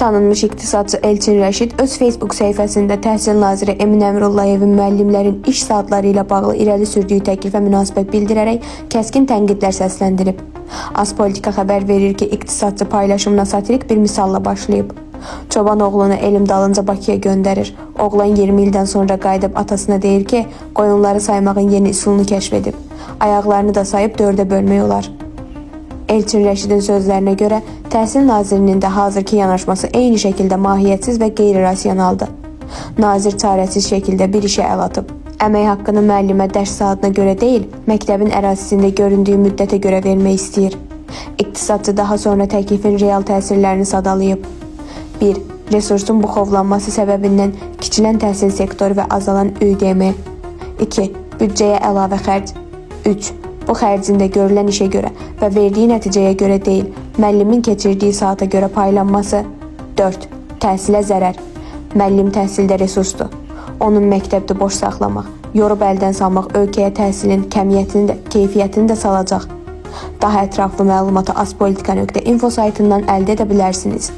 Tanınmış iqtisadçı Elçin Rəşid öz Facebook səhifəsində Təhsil naziri Emin Əmrullayevin müəllimlərin iş saatları ilə bağlı irəli sürdüyü təklifə münasibət bildirərək kəskin tənqidlər səsləndirib. Azpolitika xəbər verir ki, iqtisadçı paylaşımına satirik bir misalla başlayıb. Çoban oğlunu elm dalınca Bakıya göndərir. Oğlan 20 ildən sonra qayıdıb atasına deyir ki, qoyunları saymağın yeni üsulunu kəşf edib. Ayaqlarını da sayıb dördə bölmək olar. Elçin Rəşidin sözlərinə görə Təhsil nazirinin də hazırki yanaşması eyni şəkildə mahiyyətsiz və qeyri-rasionaldır. Nazir çarəsiz şəkildə bir işə əl atıb. Əmək haqqını müəllimə dərs saatına görə deyil, məktəbin ərazisində göründüyü müddətə görə vermək istəyir. İqtisadçı daha sonra təklifin real təsirlərini sadalayıb. 1. Resursun buxovlanması səbəbindən kiçilən təhsil sektoru və azalan ÜDM. 2. Büdcəyə əlavə xərc. 3. Bu xərcin də görülən işə görə və verdiyi nəticəyə görə deyil, müəllimin keçirdiyi saata görə paylanması. 4. Təhsilə zərər. Müəllim təhsildə resursdur. Onun məktəbdə boş saxlamaq, yorub əldən salmaq ölkəyə təhsilin kəmiyyətini də, keyfiyyətini də salacaq. Daha ətraflı məlumatı azpolitika.info saytından əldə edə bilərsiniz.